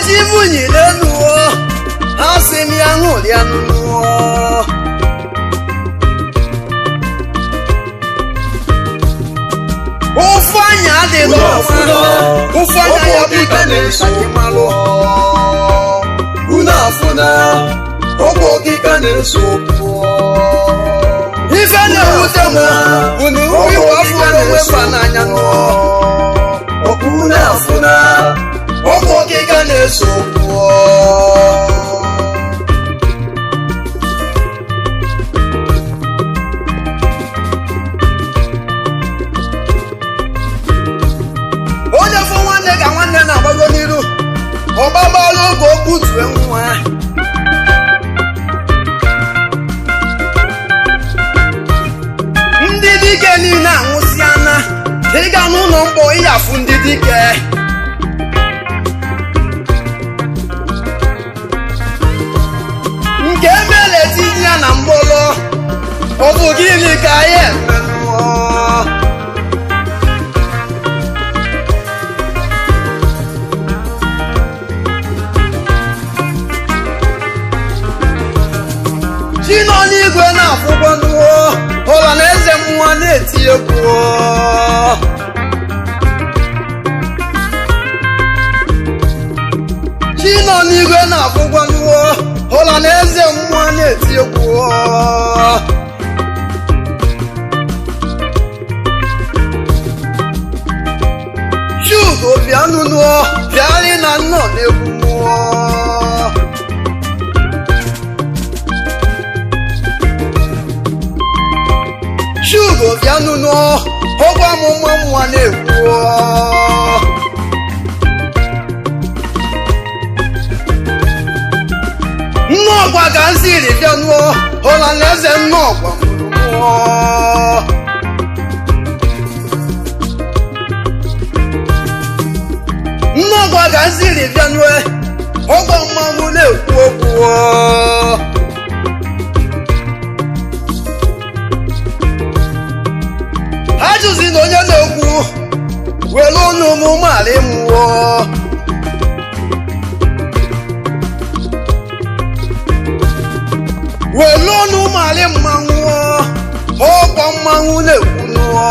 Chi bunyere elu, ha sị m ya ṅụrịa nụọ. Ụfụ anya adịghị ọma, ụfụ anya ya bụ ibe na-esa gị malụ. Unu afụna ọgwụ ọkịka na-eso okwu. Ife na-ewute m bụ na ụmụ Igbo afụrụ onwe mba n'anya nụọ. Ọkụ unu afụna ọgwụ ọkịka na-eso okwu. Onye fụ nwanne ka nwanne na-agbago n'iru, ọgbagbalụ oge okwu tue nwa. Ndị dike niile anwụsịana, ịga n'ụlọ mkpọ ịyafụ ndị dike. Nke emere tinye ya na mgbọlọ, ọ bụ gịnị ka ya emenụọ? Chi nọ n'igwe na-afụkwanụọ, ụla na eze mmụọ na-eti egwu. Chi nọ n'igwe na-afụkwanụọ, ụla na eze mmụọ na-eti egwu. Chugo bịanụnụọ, bịarị na nnọ na-egwu mmụọ. Chugo bịanụnụ, ọgwa m mma nwa na-ekwu. Nnọọgwa ka nsiri bịanụọ, ụla na eze nnọọgwa mụrụ mụọ. Nnọọgwa ka nsiri bịanụọ, ọgwa mmanwụ na-ekwu okwu. Ajụzi na onye na-ekwu were ọnụ m mara ịmụọ. Were ọnụ mara mmanwụ, ọkwa mmanwụ na-ekwu nụọ.